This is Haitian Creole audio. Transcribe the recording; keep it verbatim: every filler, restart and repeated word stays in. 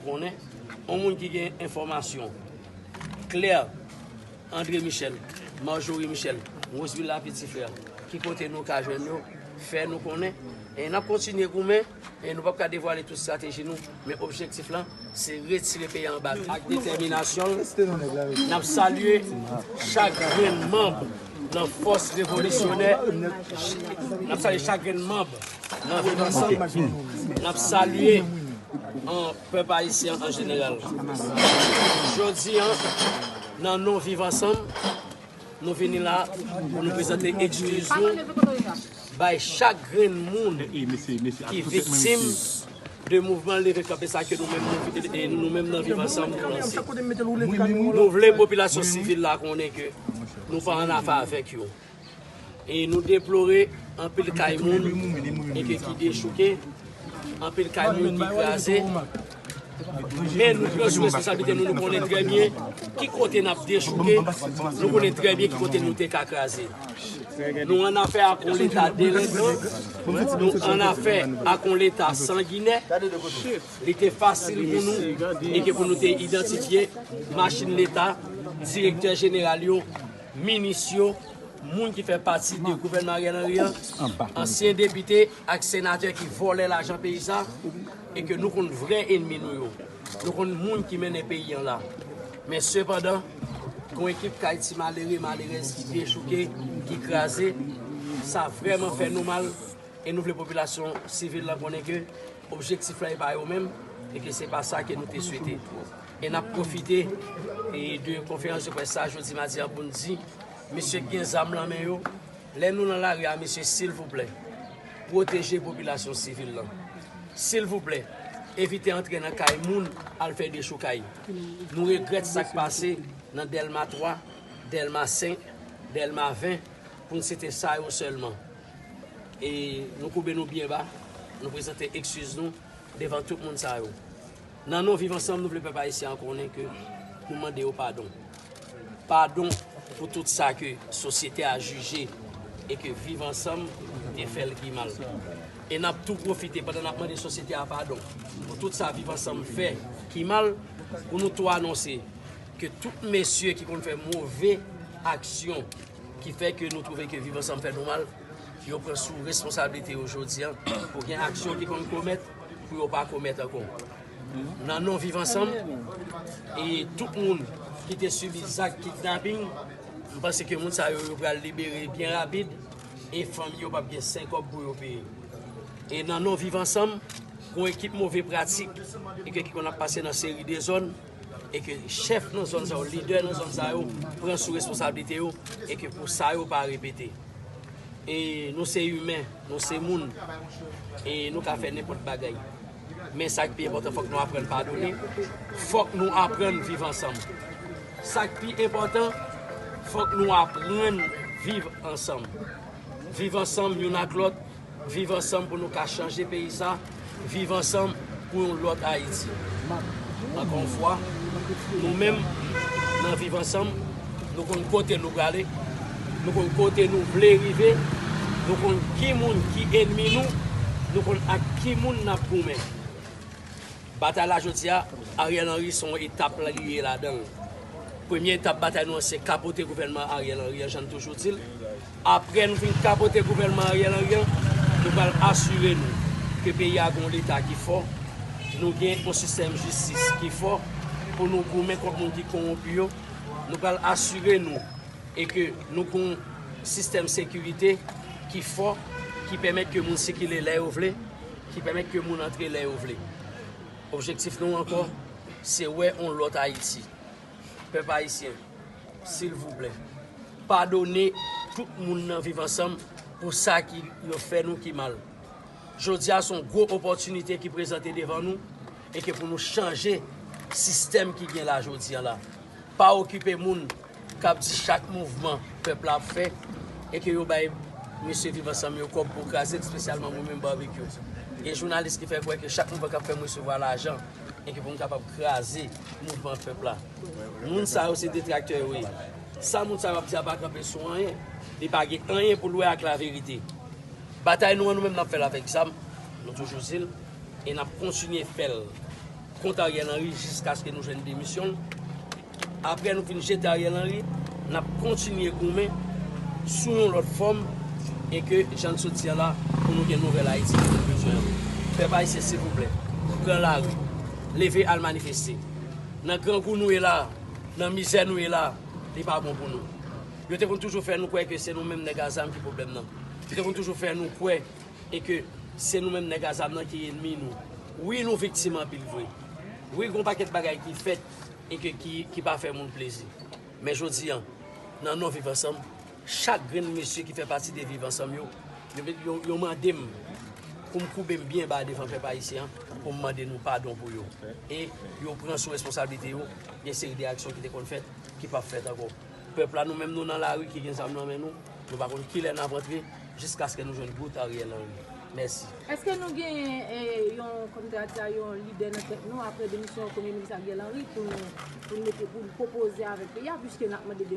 konnen, yon moun ki gen enfòmasyon klè, André Michel, Marjorie Michel, Roseville Lapetit Frè, ki kote nou ka jwenn yo, fè nou konnen. E n ap kontinye goumen, e nou p ap ka devwale tout estrateji nou, men objektif lan, se retire peyi a anba ak detèminasyon l. N ap salye chak grenn manm nan fòs revolisyonè. N ap salye chak grenn manm nan Viv Ansanm. N ap salye an pèp ayisyen an jeneral. Jodi a, nan non Viv Ansanm, nou vini la pou nou prezante ekskiz nou bay chak grenn moun ki viktim de mouvman leve kanpe sa ke nou menm, nou, nou menm nan Viv Ansanm nou lanse. Nou vle popilasyon sivil la konnen ke nou pa an afè avèk yo. E nou deplore anpil kay moun e ke ki dechouke, anpil kay moun ki kraze. Men nou pran sou responsablite nou, nou konnen trè byen ki kote n ap dechouke, nou konnen trè byen ki kote nou te ka kraze. Nou an afè ak yon leta delenkan, nou an afè ak yon leta sanginè. Li te fasil pou nou e ke pou nou te idantifye machin leta, direktè jeneral yo, minis yo, moun ki fè pati de gouvènman Ariel Henry an, ansyen depite ak senatè ki vòlè lajan peyi sa, e ke nou konn vrè enmi nou yo. Nou konn moun ki mennen peyi an la. Men sepandan, gon ekip kay ti malere, malerèz ki dechouke, ki kraze, sa vrèman fè nou mal, e nou vle popilasyon sivil lan konnen ke objektif la e pa yo menm, e ke se pa sa ke nou te swete. E n ap pwofite e de konferans de près sa jodi madi an pou n di, mesye ki gen zam lan men yo, lè nou nan lari a, mesye, silvouplè, pwoteje popilasyon sivil lan. Silvouplè, evite antre nan kay moun al fè dechoukay. Nou regrèt sa k pase nan Dèlma twa, Dèlma senk, Dèlma ven, pou n site sa yo sèlman. E nou koube nou byen ba, nou prezante ekskiz nou devan tout moun sa yo. Nan non Viv Ansanm, nou vle pèp ayisyen an konnen ke nou mande yo padon. Padon pou tout sa ke sosyete a jije e ke Viv Ansanm te fè l ki mal. E n ap tou pwofite, pandan n ap mande sosyete a padon pou tout sa Viv Ansanm fè ki mal, pou nou tou anonse ke tout mesye ki konn fè move aksyon ki fè ke nou twouve ke Viv Ansanm fè nou mal, yo pran sou responsablite yo jodi a pou gen aksyon ki konn komèt, pou yo pa komèt ankò. Nan non Viv Ansanm, e tout moun ki te sibi zak kidnaping, m panse ke moun sa yo, yo pral libere byen rapid, e fanmi yo p ap gen senk kòb pou yo peye. E nan non Viv Ansanm, gon ekip move pratik e ke ki konn ap pase nan seri de zòn, e ke chèf nan zòn sa yo, lidè nan zòn sa yo, pran sou responsablite yo, e ke pou sa yo pa repete. E nou se imen, nou se moun, e nou ka fè nenpòt bagay. Men sa k pi enpòtan, fòk nou aprann padone, fòk nou aprann viv ansanm. Sa k pi enpòtan, fòk nou aprann viv ansanm. Viv ansanm youn ak lòt, viv ansanm pou nou ka chanje peyi sa, viv ansanm pou yon lòt Ayiti. Ankò yon fwa, nou menm, nan viv ansanm, nou konn kote nou prale, nou konn kote nou vle rive, nou konn ki moun ki enmi nou, nou konn ak ki moun n ap goumen. Batay la jodi a, Ariel Henry se yon etap li ye ladan l. Premye etap batay nou an se kapote gouvènman Ariel Henry an, jan n toujou di l. Apre nou fin kapote gouvènman Ariel Henry an, nou pral asire nou ke peyi a gen yon leta ki fò, nou gen yon sistèm jistis ki fò pou nou goumen kont moun ki kowonpi yo. Nou pral asire nou e ke nou gen yon sistèm sekirite ki fò, ki pèmèt ke moun sikile lè yo vle, ki pèmèt ke moun antre lè yo vle. Objektif nou ankò, se wè yon lòt Ayiti. Pèp ayisyen, silvouplè, padone tout moun nan viv ansanm pou sa ki yo fè nou ki mal. Jodi a se yon gwo opòtinite ki prezante devan nou e ke pou nou chanje sistèm ki gen la jodi a la. Pa okipe moun k ap di chak mouvman pèp la ap fè e ke yo bay mesye viv ansanm yo kòb pou kraze l, espesyalman mwen menm Babekyou. Gen jounalis ki fè kwè ke chak mouvman k ap fè m resevwa lajan e ke pou m kapab kraze mouvman pèp la. Moun sa yo se detraktè yo ye. Sa moun sa yo ap di a pa kanpe sou anyen. Li pa gen anyen pou l wè ak laverite. Batay nou an, nou menm n ap fè l avèk zam, nou toujou di l, e n ap kontinye fè l. kont Ariel Henry jiskaske nou jwenn demisyon l. Apre nou fin jete Ariel Henry, n ap kontinye goumen sou yon lòt fòm e ke jan n sot di an la pou nou gen nouvèl Ayiti ke nou bezwen an. Pèp ayisyen, silvouplè, pran lari, leve al manifeste. Nan grangou nou ye la, nan mizè nou ye la, li pa bon pou nou. Yo te konn toujou fè nou kwè ke se nou menm nèg a zam ki pwoblèm nan. Yo te konn toujou fè nou kwè e ke se nou menm nèg a zam nan ki enmi nou. Wi, nou viktim anpil vre. Wi, gon pakèt bagay ki fèt e ke ki, ki pa fè moun plezi. Men jodi an, nan non Viv Ansanm, chak grenn mesye ki fè pati de Viv Ansanm yo, yo, yo, yo mande m pou m koube m byen ba devan pèp ayisyen an, pou m mande nou padon pou yo. E yo pran sou responsablite yo, gen seri de aksyon ki te konn fèt, ki p ap fèt ankò. Pèp la, nou menm, nou nan lari ki gen zam nan men nou, nou pa konn kilè n ap antre, jiskaske nou jwenn bout Ariel Henry. Mèsi. Èske nou gen eh, yon, kòm te di a, yon lidè nan tèt nou apre demisyon Premye Minis Ariel Henry pou nou, pou nou mete, pou nou pwopoze avèk peyi a, piske n ap mande